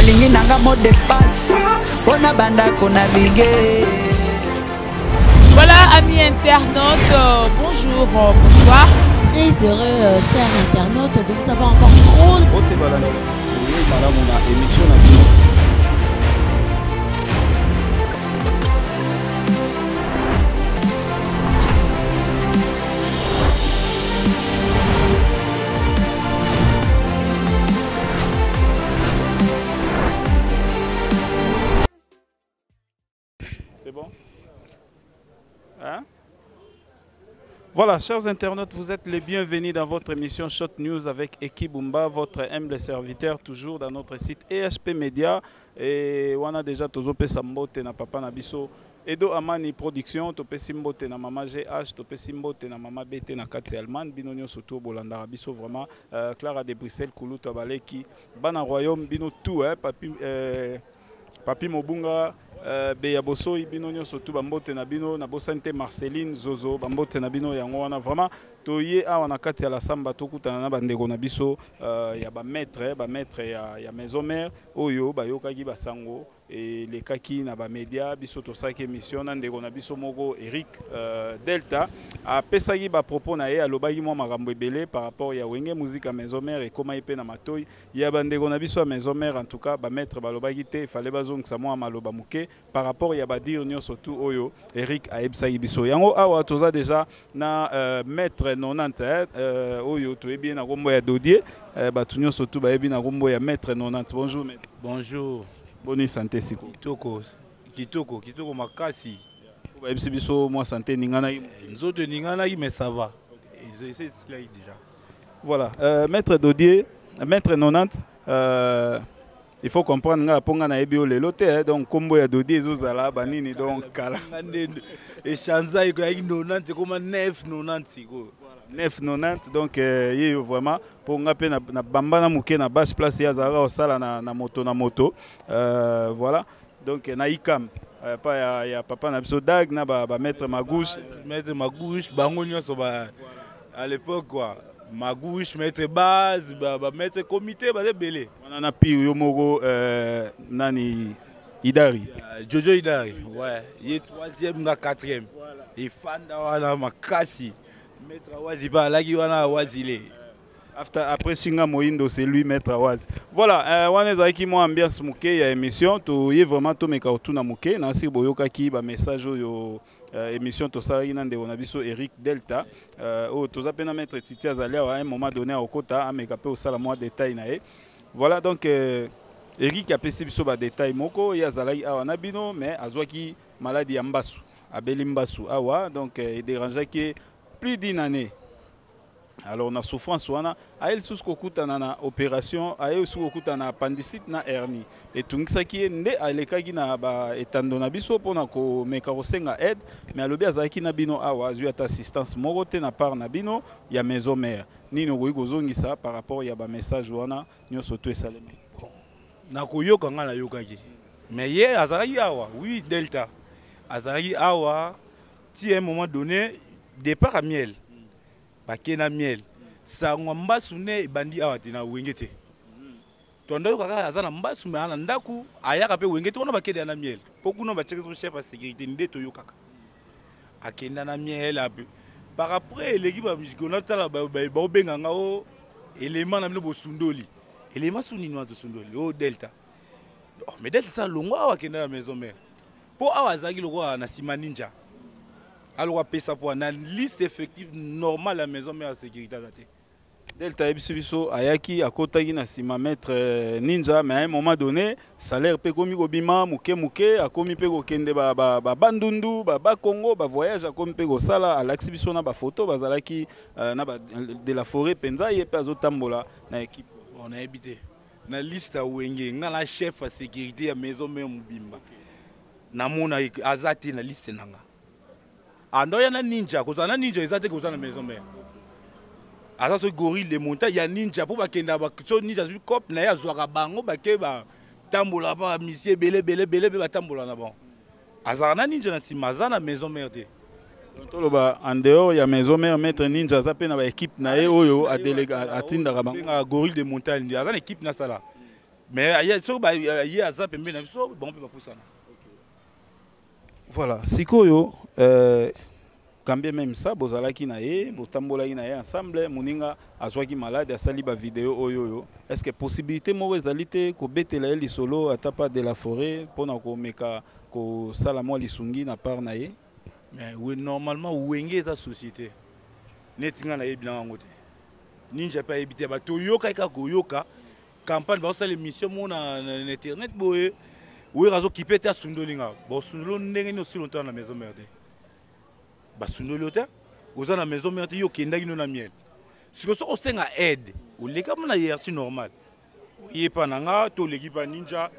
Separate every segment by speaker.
Speaker 1: Nalingi nanga mot de passe mpo na banda konavigue.
Speaker 2: Voilà, amis internautes, bonjour, bonsoir.
Speaker 3: Très heureux, chers internautes, de vous avoir encore trop.
Speaker 4: C'est bon? Hein? Voilà, chers internautes, vous êtes les bienvenus dans votre émission Shot News avec Eki Bumba, votre humble serviteur, toujours dans notre site EHP Media. Et on a déjà tozopesa mbote na papa na biso Edo Amani Production, topesi mbote na mama GH, topesi mbote na mama BT na kati Allemagne, bino nyonso tout bolandaka biso vraiment, Clara de Bruxelles, Kulutu Abaleki, bana royaume bino tout, hein, papi, Papi Mobunga, Beya Bosoi, bino nyonso tout bambote na bino, na bosante Marceline Zozo, bambote na bino yango wana vraiment toye awa na kati ya la samba tokutana na bandeko na biso, ya ba maître, ba maître ya maison mère oyo bayokaki basango et les kaki na ba média biso tosaki émission na ndeko na biso moko Eric Delta apesaki ba propos na ye alobaki mwa makambo ebele par rapport ya Wenge Musica maison mère et koma ipe na matoi ya bandeko na biso ya maison mère. En tout cas ba maître balobaki te, il fallait bazongisa mwa maloba moke par rapport ya ba dire nyonso tout oyo Eric ayebisaki biso yango. Awa toza déjà na maître 90, hein, oyo toyebi na kombo ya Dodier, bato nyonso tout bayebi na kombo ya maître 90. Bonjour maître.
Speaker 5: Bonjour.
Speaker 4: Bonne santé siko.
Speaker 5: Kitoko, kitoko, kitoko makasi.
Speaker 4: Bayebisi biso mwa santé ninganaki.
Speaker 5: Nzoto ninganaki mais ça va. Et c'est là déjà.
Speaker 4: Voilà, maître Dodier, maître 90, il faut comprendre nga ponga na yebi lelo te, hein, donc kombo ya Dodier ezozala banini donc kala.
Speaker 5: Et chanza iko ya 90 koma 9,90 siko.
Speaker 4: 9,90 donc, ye yo vraiment pour nga pe na bamba na muke na basse place ya zara osala na moto na moto. Voilà. Donc na ikam, pa ya papa na biso dag na ba maître Magouche.
Speaker 5: Maître Magouche bango nyonso ba à l'époque quoi. Magouche, maître base, ba maître comité ba belé.
Speaker 4: On a pi yo moko, nani Idari.
Speaker 5: Jojo Idari. Ouais, il est 3e na 4e.
Speaker 4: Voilà.
Speaker 5: Et fanda wana makasi. Maître Awazi ba laki wana Awazile.
Speaker 4: After, après Singa Moindo, c'est lui Maître Awazi. Voilà, wana ezalaki mwa ambiance moke ya émission, to ye vraiment to meka otuna moke na si boyokaki ba message oyo, émission to salaki na ndeko na biso Eric Delta, oyo toza pe na Maître Titi azali awa, à un moment donné akokota, ameka pe osala mwa détail na ye. Voilà, donc, Eric apesi biso ba détail moko, ye azalaki awa na bino, mais azwaki maladie ya mbasu, abeli mbasu awa, donc, edérangeaki plus d'une année. Alors na souffrance wana aye lisusu kokutana na opération, aye lisusu kokutana na appendicite na hernie. Etungisaki ye nde alekaki na ba etando na biso mpona komeka kosenga aide, mais alobi azalaki na bino awa, azwi ata assistance moko te na part na bino ya maison mère. Nini okoki kozongisa par rapport ya ba message wana nyonso to esalemi?
Speaker 5: Bon, nakoyoka nga nayokaki, mais ye azalaki awa, oui Delta azalaki awa ti à un moment donné départ à miel. Bake na miel. Sango mbasu ne ebandi awa te na wenge te. Tondo yoka kaka aza na mbasu mais na ndaku ayaka pe wenge te wana bakende na miel. Po kuna ba check chef ya sécurité nde toyokaka. Akenda na miel ape. Par après eleki ba musique na tala ba ba ba obenga nga o élément na bino bosundoli. Élément suni no tosundoli o Delta. Oh mais Delta ça longwa awa akenda na maison mère. Po awa azalaki lokola na sima ninja. Alors apesa po na liste effective normale à maison mère sécurité aza te.
Speaker 4: Delta ayebisi biso ayaki akotaki na sima maître ninja, mais à un moment donné salaire pe komi kobima moke moke, akomi pe kokende ba bandundu, ba Congo, ba voyage akomi pe kosala, alakisi biso na ba photo bazalaki, na ba de la forêt penza ye pe azotambola na équipe.
Speaker 5: Bon, nayebi te. Na liste ya Wenge, nga na chef ya sécurité ya maison mère mobimba. Namona aza te na liste nanga. Ando ya na ninja, kozala na ninja eza te kozala na maison mère. Aza so gorille de montagne ya ninja po bakenda ba so ninja azwi cop na ye azwaka bango bake ba tambola ba misie ebele ebele ebele pe batambola na bango. Azalaka na ninja na nsima, aza na maison mère te.
Speaker 4: Donc, toloba en dehors ya maison mère, maître ninja aza pe na ba équipe na ye oyo adelega atindaka bango.
Speaker 5: Benga gorille de montagne, aza na équipe na sala. Mais soki ye aza pembeni na biso, bango mpe bapusana.
Speaker 4: Voilà, sikoyo quand bien même ça, bozalaki na ye, botambolaki na ye ensemble, moninga azwaki malade, asali bavideo oyo oyo, est ce que possibilité moko ezali te kobetela ye lisolo ata pas de la forêt mpona komeka kosala mwa lisungi na part na ye?
Speaker 5: Mais oui, normalement Wenge eza société. Neti ngai nayebi nanga yango te, Ninja mpe ayebi te. Bato oyokaki kaka koyoka campagne, baosala émission moko na internet boye, Wera azokipe te, asundoli nga. Bosundoli ndenge nini osili otala na Maison Mère te? Basundoli yo te, oza na Maison Mère te, yo okendaki no na Miel. Sikoyo soki osenga aide, oleka mo na hiérarchie normale, oye mpa na nga to oleki mpa Ninja,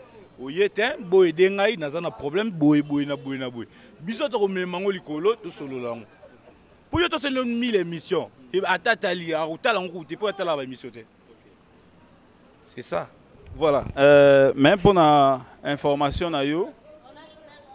Speaker 5: oye te boye de ngai naza na problème boye boye na boye na boye, biso tokomema yango likolo, tosolola yango. Mpo yo tosali 1000 émission, ata tali akotala yango kutu te, mpo atalaka baémission te, c'est ça.
Speaker 4: Voilà, mais mpona information na yo,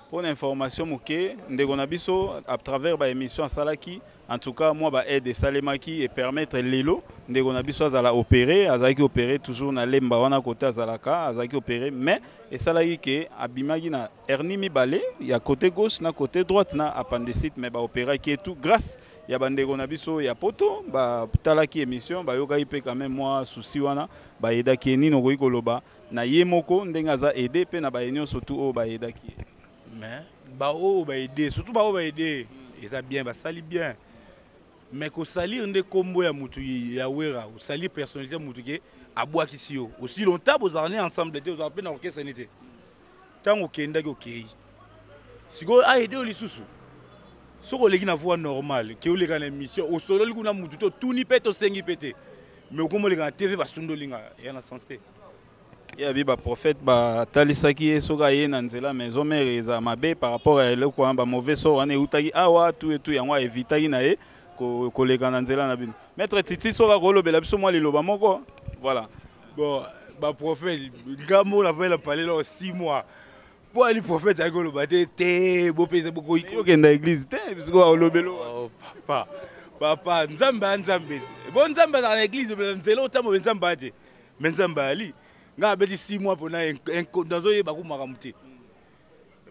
Speaker 4: mpona information moke, ndeko na biso, à travers baémission asalaki, en tout cas mwa baaide esalemaki epermettre lelo ndeko na biso azala opéré. Azalaki opéré toujours na Lemba wana kote azalaka, azalaki opéré, mais esalaki ke abimaki na hernie mibale ya côté gauche na côté droite na appendicite. Mais baopéraki et tout grâce ya bandeko na biso ya Poto, batalaki émission, bayokaki mpe quand même mwa souci wana, bayedaki ye. Nini okoki koloba na ye moko ndenge aza aidé mpe na baye nyonso tu oyo bayedaki ye?
Speaker 5: Mais baoyo baede, surtout baoyo baede, eza bien, basali bien. Mais kosalir nde nkombo ya mutu ya Wera, osalir personnalité ya mutu ke abwakisi yo aussi longtemps bozala ne ensemble te, ozala mpe na orchestre ne te. Ntango okendaki, okei, sikoyo aede yo lisusu. Soki oleki na voie normale ke oleka na émission, osololi kuna mutu te, otuni mpe, tosengi mpe te, mais okoma oleka na TV, basundoli nga, eya na sens te.
Speaker 4: Ye abi baprophète batalisaki ye soki aye na nzela Maison Mère eza mabe par rapport ya eloko wana, bamauvais sort wana eutaki awa tu etu, yango aevitaki na ye koleka na nzela na bino. Maître Titi, soki akolobela biso mwa liloba moko, voilà.
Speaker 5: Bon, baprophète, ngambo nafai pale lors 6 mois mpo ali prophète ayaki koloba te te, bopesa.
Speaker 4: Okenda église te, sikoyo olobelo.
Speaker 5: Oh, papa, papa, Nzambe ya Nzambe, bo Nzambe azala na église, nzela otambola, Nzambe aya te. Mais Nzambe ayali, ngai abeti 6 mois mpona nazoyeba ku makambo te.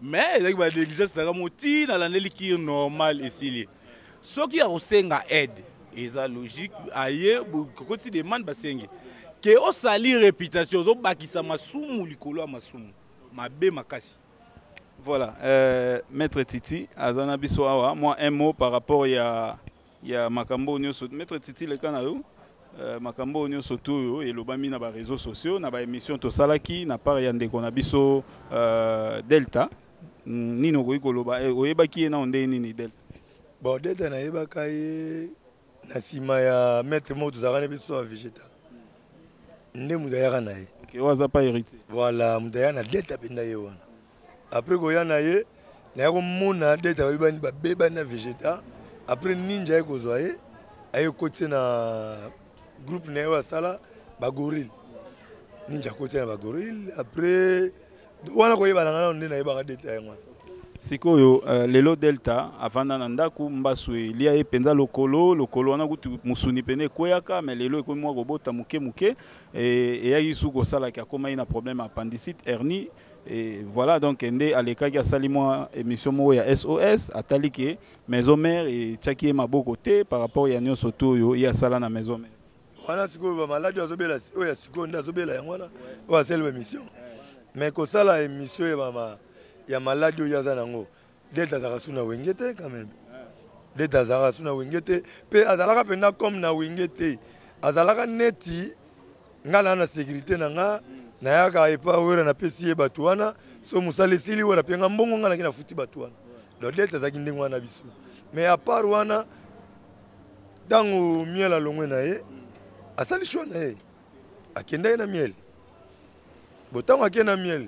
Speaker 5: Mais ezalaki banégligence nanga mo ti nalandeli cure normal esili. Soki akosenga aide, eza logique, aye kokoti demande, basengi ke osali réputation, ozobakisa masumu likolo ya masumu, mabe makasi.
Speaker 4: Voilà, maître Titi aza na biso awa, mwa un mot par rapport ya makambo nyonso. Maître Titi, leka na yo. Makambo nyonso to oyo elobami na baréseaux sociaux, na baémission tosalaki na part ya ndeko na biso Delta, nini okoki koloba? Oyebaki ye nao ndenge nini, Delta?
Speaker 6: Bon, Delta nayebaka ye na nsima ya maître moko tozalaka na biso ya Végéta, nde moto ayaka na ye.
Speaker 4: Okay, oyo aza pa Héritier.
Speaker 6: Voilà, moto aya na Delta mpenza ye wana. Après koya na ye, naya komona Delta babebani, babebani na Végéta. Après Ninja aye kozwa ye, aye kotie na groupe na ye oyo asala Bagorille. Ninja akotia na Bagorille. Après wana koyeba na ngai nano nde nayebaka Delta yango wana.
Speaker 4: Sikoyo lelo Delta avanda na ndako, mbasu elia ye mpenza lokolo, lokolo wana kutu mosuni pene ekweyaka, mais lelo ekomi mwa kobota moke moke. Eyaki su kosalaki akomaki na problème ya appendicite, hernie et voilà. Donc nde alekaki, asali mwa émission moko ya SOS, atali ke Maison Mère etiaki ye maboko te par rapport ya nyonso tu oyo ye asala na Maison Mère.
Speaker 6: Wana sikoyo bamaladi oyo azobela, oyo ya sikoyo nde azobela yango wana oyo asali baémission. Mais kosala émission ya ya maladi oyo aza nango, Delta azalaka su na Wenge te quand même. Delta azalaka su na Wenge te, mpe azalaka mpenza comme na Wenge te, azalaka neti nga naa na sécurité na nga, nayaka epa Wera, napesi ye bato wana, so mosala esili, Wera mpe nga mbongo, nga naki nafuti bato wana. Donc Delta azalaki ndenge wana biso. Mais à part wana, ntango Miel alongwe na ye, asali choix na ye, akendaki na Miel. Bo ntango akei na Miel,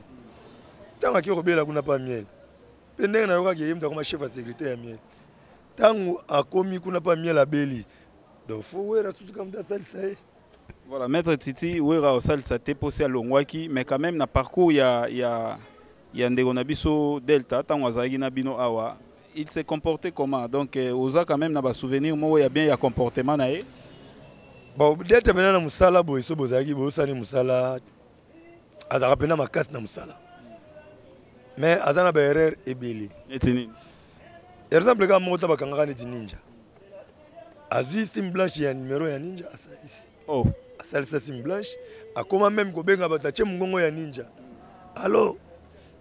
Speaker 6: ntango akei kobela kuna pa Miel, mpe ndenge nayokaki ye moto akoma chef ya sécurité ya Miel. Ntango akomi kuna pa Miel, abeli, donc faut Wera susu ka moto asalisa ye.
Speaker 4: Voilà, maître Titi, Wera osalisa te mposi alongwaki, mais quand même na parcours ya ndeko na biso Delta, ntango azalaki na bino awa, il s'est comporté comment? Donc oza quand même na basouvenir moko ya bien ya comportement na ye?
Speaker 6: Bon, Delta mena na mosala boye, so bozalaki bosali mosala. Azalaka mpena makasi na mosala, mais aza na baerreur ebele.
Speaker 4: Neti nini?
Speaker 6: Exemple kaka moko, ta bakangaka neti Ninja, azwi sim blanche ya numero ya Ninja, asalisi.
Speaker 4: Oh.
Speaker 6: Asalisa sim blanche, akoma même kobenga bato, atie mongongo ya Ninja: "Allo,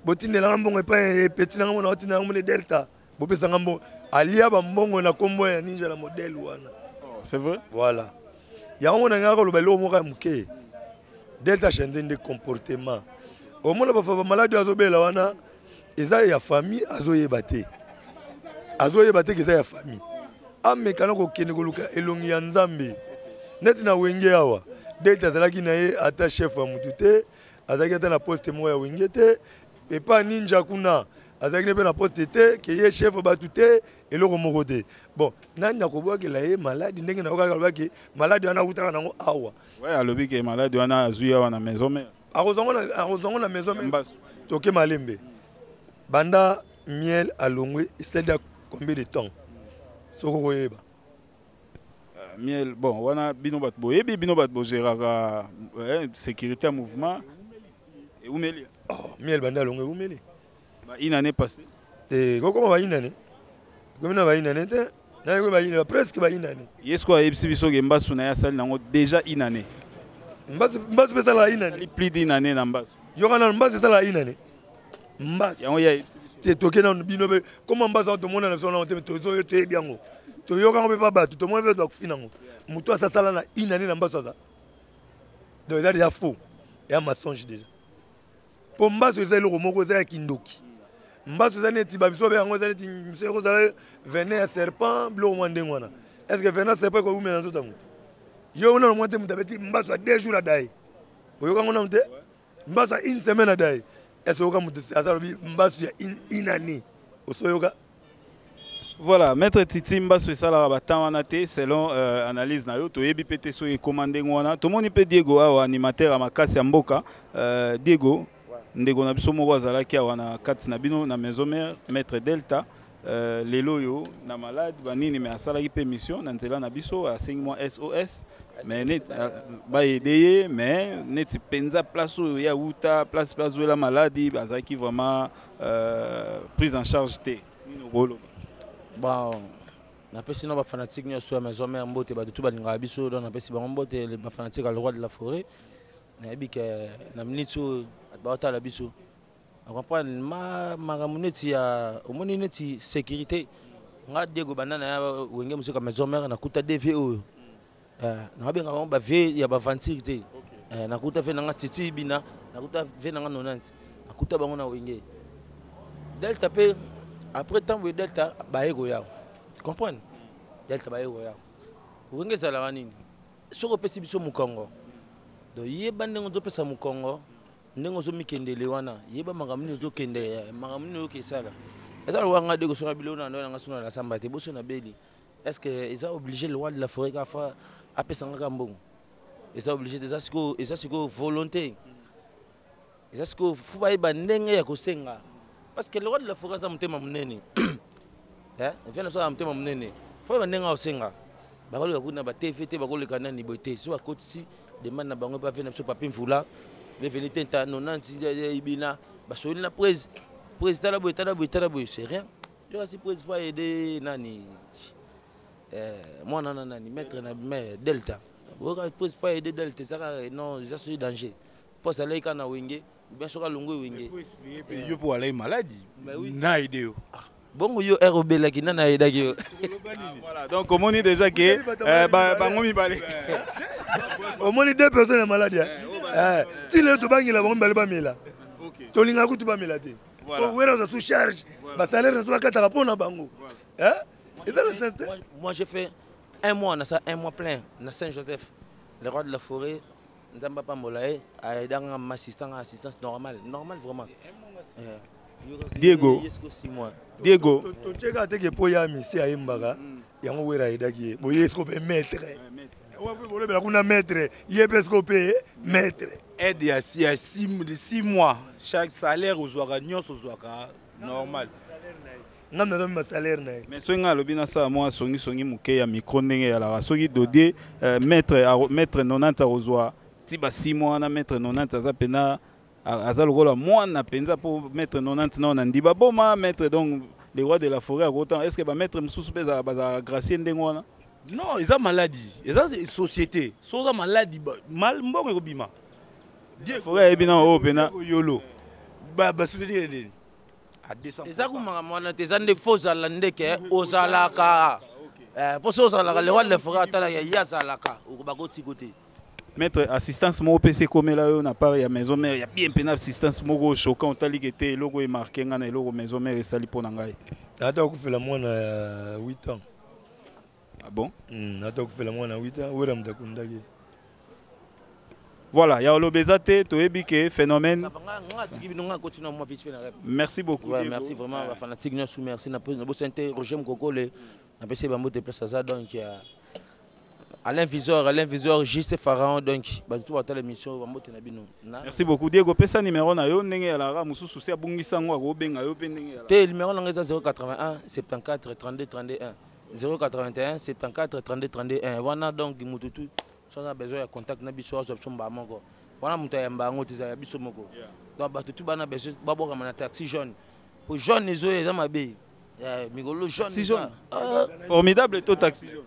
Speaker 6: botindelanga mbongo epai epeti nanga mona, otindelanga mona Delta, bopesanga mbongo." Alia bambongo na nkombo ya Ninja na modèle wana.
Speaker 4: Oh, c'est vrai.
Speaker 6: Voilà, yango mona ngaka koloba eloko moko ya moke. Delta change nde comportement. Omona bafa bamaladi oyo azobela wana eza ya famille, azoyeba te, azoyeba te ke eza ya famille. Amekana kokende koluka elongi ya Nzambe. Neti na Wenge awa, Delta azalaki na ye ata chef ya mutu te, azalaki ata na poste moko ya Wenge te. Epa Ninja kuna, azalaki ne mpe na poste te ke ye chef bato te, eloko moko te. Bon, nani akobwakela ye maladi? Ndenge nayokaka alobaki maladi wana akutaka nango awa.
Speaker 4: Ouais, alobi ke maladi wana azwi awa na Maison Mère.
Speaker 6: Akozwango na Maison Mère.
Speaker 4: Mbasu.
Speaker 6: Toke malembe. Banda Miel alongwe, esali ya combien de temps, soki okoyeba?
Speaker 4: Miel, bon, wana bino bato boyebi, bino bato bogéraka sécurité ya mouvement, eumeli.
Speaker 6: Oh, Miel banda alongwe eumeli.
Speaker 4: Ba une année passée.
Speaker 6: Te, kokoma ba une année, komi na ba une année te, nayekomi ba une, presque ba une année.
Speaker 4: Ye sikoyo ayebisi biso ke mbasu na ye asali nango déjà une année.
Speaker 6: Mbasu, mbasu mpe esalaka une année?
Speaker 4: Asali plus d'une année na mbasu.
Speaker 6: Yoka nanu, mbasu esalaka une année? Mbasu
Speaker 4: yango ye ayebisi biso.
Speaker 6: Te, toke nanu bino mpe koma mbasu wana, tomona na biso nango te, tozoyo, toyebi yango, toyoka yango mpe pa bato, tomona mpe bato bakufi nango. Moto asasala na une année na mbasu aza, donc eza déjà faux, eya mensonge déjà, mpo mbasu eza eloko moko eza ya kindoki. Mbasu eza neti babiso babe yango, eza neti miso ekozala venin ya serpent, biloko mwa ndenge wana. Est ce que venin ya serpent ekowumela na nzoto ya moto? Yo nano mwa te, moto abeti mbasu ya 2 jours adaye, oyokango nano te? Mbasu ya une semaine adaye, est ce oyoka moto aza alobi mbasu ya une année? Osoyoka?
Speaker 4: Voilà, maître Titi, mbasu esalaka batemps wana te selon analyse na yo. Toyebi mpe te soki ekóma ndenge wana. Tomoni mpe Diego awa, animateur ya makasi ya mboka. Diego, ndeko na biso moko azalaki awa na kati na bino na Maison Mère, maître Delta, lelo oyo na malade banini, mais asalaki mpe mission na nzela na biso, asengi mwa SOS, mais neti baaider ye, mais neti mpenza place oyo ye awuta, place mpe azwela maladi, bazalaki vraiment prise en charge te. Nini okoloba?
Speaker 7: Bon, napesi no bafanatike nyonso ya Maison Mère mbote, bato tu balingaka biso. Donc napesi bango mbote, bafanatike ya le roi de la forêt. Nayebi ke na minute oyo bato baotala biso, acomprendre ma makambo neti ya omoni neti sécurité. Nga Diego, banda na ya Wenge Mosika Maison Mère, nakuta dv oyo. Nababenga bango bavie ya baventure te. Nakuta ve nanga Titi Bina, nakuta ve nanga Nonanti, nakuta bango na Wenge. Delta mpe après ntango boye, Delta baye koya comprendre, Delta baye koya Wenge. Ezalaka nini? Soki opesi biso mokongo, donc yeba ndenge ozopesa mokongo, ndenge ozomikendele wana, yeba makambo nini ozokende, makambo nini oyoki esala. Eza lokola nga Deko, soki biloko na ndo nanga so na samba te, boso na beli. Est ce que eza obligé le roi de la forêt kaka fa apesanga kaka mbongo? Eza obligé te. Eza sikoyo, eza sikoyo volonté, eza sikoyo fu bayeba ndenge ya kosenga, parce que le roi de la forêt aza motema monene. Viens na so aza motema monene, fo yeba ndenge akosenga. Bakoleka kuna ba TV te, bakoleka nani boye te. So bakotisi demande na bango epa vie na biso Papi Mvula, beveni te nta nonanti ibina, basoli na prise prise, tala boye, tala boye, tala boye, c'est rien. Yo kasi prise po aider nani, mwana na nani, maître na mais Delta, oyoka prise po aider Delta, ezaka non, eza soki danger mpo azalaki kaka na Wenge ou bien soki alongwe Wenge.
Speaker 5: Yo mpo alai maladi na aide yo.
Speaker 7: Bongo yo ere obelaki, nani ayedaki yo?
Speaker 4: Voilà, donc omoni déjà ke bango mibale.
Speaker 6: Omoni deux personnes ya maladi ti lelo tobangela bango mibale bamela, tolingaka kutu bamela te. Wera aza sous charge, basalaire na so bakataka mpo na bango, eza na sens te.
Speaker 7: Moi, j'ai fait un mois na ça, un mois plein na Saint Joseph. Le roi de la forêt, Nzambe apambola ye, aidanga ma assistant, assistance normale, normale vraiment.
Speaker 4: Diego. Diego.
Speaker 6: Totyeka teke mpo ya misi ayembaka yango, Wera ayedaki ye boye. Siko mpe maître bolobela kuna, maître ye mpe siko mpe maître.
Speaker 5: Aide ya 6 mois, chaque salaire ozwaka nyonso, ozwaka normal.
Speaker 6: Nga naza mema salaire na ye.
Speaker 4: Mais soki ngai alobi nasala mwa songisongi moke ya micro, ndenge eyalaka, soki Dodie, maître 90 akozwa ti ba 6 mois wana, maître 90 aza mpena. Aza lokola mwana mpenza mpo maître 90 nao na ndiba boma maître. Donc le roi de la forêt akota. Est ce que bamaître mosusu mpe bazalaka gracier ndenge wana?
Speaker 5: Non, eza maladie, eza société. So oza maladie, mal mbongo ekobima.
Speaker 4: Forêt ayebi na oyo mpena.
Speaker 5: Yolo basoutenir nini à 200?
Speaker 7: Eza kumaka mwana te, eza nde fo ozala ndeke ozalaka mpo so ozalaka le roi de la forêt atalaka ye, azalaka bakotiko te.
Speaker 4: Maître, assistance moko opesi ekomela yo na part ya maison mère ya bien mpena, assistance moko choquant, otaliki te, eloko emarquer nga na eloko maison mère esali mpo na ngai?
Speaker 6: Ata okufela mwana ya 8 ans.
Speaker 4: Ah bon?
Speaker 6: Ata okufela mwana ya 8 ans, wera moto akundaki.
Speaker 4: Voilà, ya oloba eza te, toyebi ke phénomène.
Speaker 7: Nga atiki bino, nga akoti na mwa vite fait na rep.
Speaker 4: Merci beaucoup.
Speaker 7: Ouais,
Speaker 4: Diego.
Speaker 7: Merci vraiment bafanatique nyonso, merci. Nabosani te Roger Mokokole, napesi bango te place aza. Donc Alain Visor, Alain Visor, Juste Pharaon, donc bato to batala émission, bambote na bino.
Speaker 4: Merci beaucoup Diego. Pesa numéro na yo ndenge yalaka mosusu, si abungisa yango akobenga yo mpe ndenge yalaka.
Speaker 7: Te, numéro nanga eza 081 74 32 31, 081 74 32 31 wana. Donc motu tu so aza besoin ya contact na biso, azwa biso mbaa moko wana. Moto ayamba yango te, ezala ya biso moko. Donc bato tu bana besoin babwakama na taxi jaune, po jaune ezoyo eza mabe. Mikolo jaune.
Speaker 4: Taxi jaune. Formidable to taxi jaune?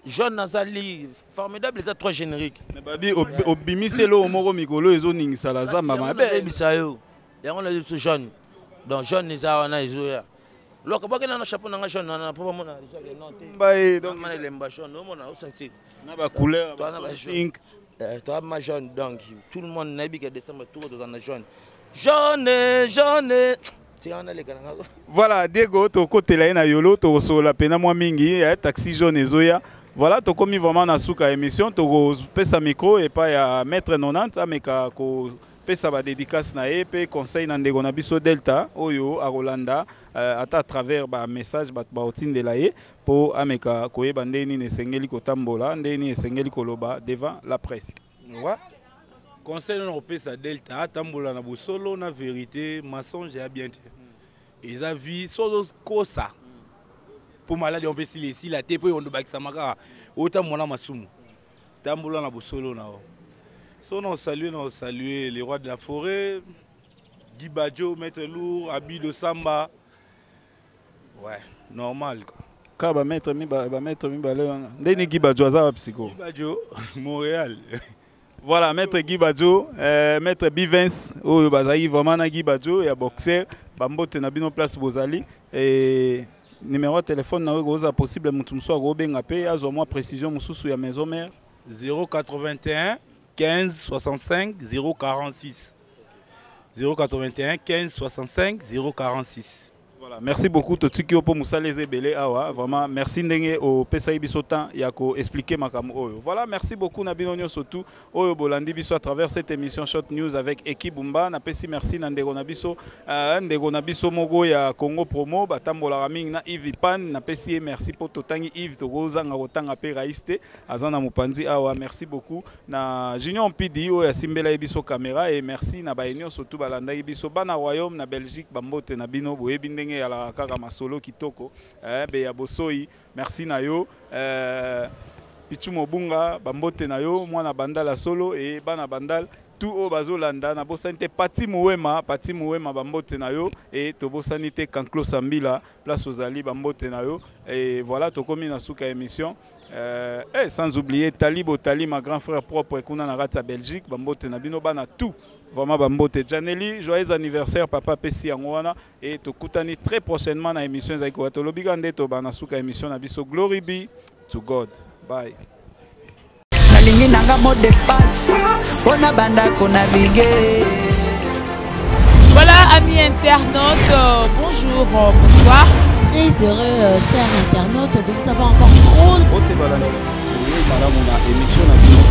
Speaker 7: Jaune azali formidable, eza trois générique.
Speaker 4: Mais babi obimisi eloko moko mikolo ezoningisa la zamba mabe.
Speaker 7: Oyebisa yo yango na biso jaune. Donc jaune eza wana, ezoya loka bwaki nano chapeau nanga jaune wana mpo bamona non te.
Speaker 4: Baye donc
Speaker 7: mana elemba jaune omona osentir.
Speaker 4: Na bacouleur.
Speaker 7: Toza na ba jaune. Toza ma jaune. Donc tout le monde nayebi ke décembre toko toza na jaune, jaune, jaune. Tika wana leka nanga.
Speaker 4: Voilà, Diego, tokotela ye na yolo, tokosolola mpena mwa mingi taxi jaune ezoya. Voilà, tokomi vraiment na suka ya émission. Tokopesa micro epai ya maître 90, ameka kopesa badédicace na ye mpe conseil na ndeko na biso Delta oyo akolanda ata à travers bamessage bato baotindela ye, mpo ameka koyeba ndenge nini esengeli kotambola, ndenge nini esengeli koloba devant la presse.
Speaker 5: Ouais. Conseil na kopesa Delta: atambola na bosolo, na vérité. Mensonge ya bien te, eza vie. So ozokosa mpo maladie yango mpe esila, esila te, mpo yondo bakisama kaka otambola masumu. Tambola na bosolo na yo. So na osalue, na osalue le roi de la forêt, Guy Badjo, maître lourd, Abido Samba. Ouais, normal quoi.
Speaker 4: Kaka bamaître bamaître mibale wana ndeni. Guy Badjo aza wapi sikoyo?
Speaker 5: Guy Badjo, Montréal.
Speaker 4: Voilà, maître Guy Badjo, maître Bivens oyo bazalaki vraiment na Guy Badjo ya boxer, bambote na bino place bozali. Et numéro ya téléphone na oyo ekozala possible, motu mosusu akobenga mpe azwa mwa précision mosusu ya maison mère?
Speaker 5: 081 15 65 046, 081 15 65 046.
Speaker 4: Voilà, merci beaucoup. Totiki yo mpo mosala eza ebele awa. Vraiment merci ndenge opesaki biso temps ya koexpliquer makambo oyo. Voilà, merci beaucoup na bino nyonso tu oyo bolandi biso à travers cette émission Shot News avec Eki Bumba. Napesi merci na ndeko na biso ndeko na biso moko ya Congo Promo, batambolaka mingi na Yves Pan. Napesi ye merci mpo totangi Yves, tokozanga kotanga mpe Raïs te, aza na mopanzi awa. Merci beaucoup na Junior Mpidi oyo asimbela ye biso caméra, et merci na baye nyonso tu balandaki biso. Bana Royaume na Belgique, bambote na bino. Boyebi ndenge eyalaka kaka masolo kitoko be ya bosoi. Merci na yo Pichu Mobunga, bambote na yo, mwana Bandal solo e bana Bandal tu oyo bazolanda. Nabosani te Pati Muwema, Pati Muwema, bambote na yo. E tobosani te Kanclo Sambila, place ozali, bambote na yo. Et voilà, tokomi na suka émission. Sans oublier Talibo Tali, ma grand frère propre kuna na kati ya Belgique, bambote na bino bana tout. Vraiment bambote. Janeli, joyeux anniversaire papa pesi yango wana, et tokutani très prochainement na émission ezali koya. Tolobi kaka nde tobana suka émission na biso. Glory be to God. Bye.
Speaker 1: Nalingi nanga mot de passe mpona bandako navigue.
Speaker 2: Voilà, amis internautes, bonjour, bonsoir.
Speaker 3: Très heureux, chers internautes, de vous savoir encore trop.
Speaker 4: Bote balanda malamu na émission na bino.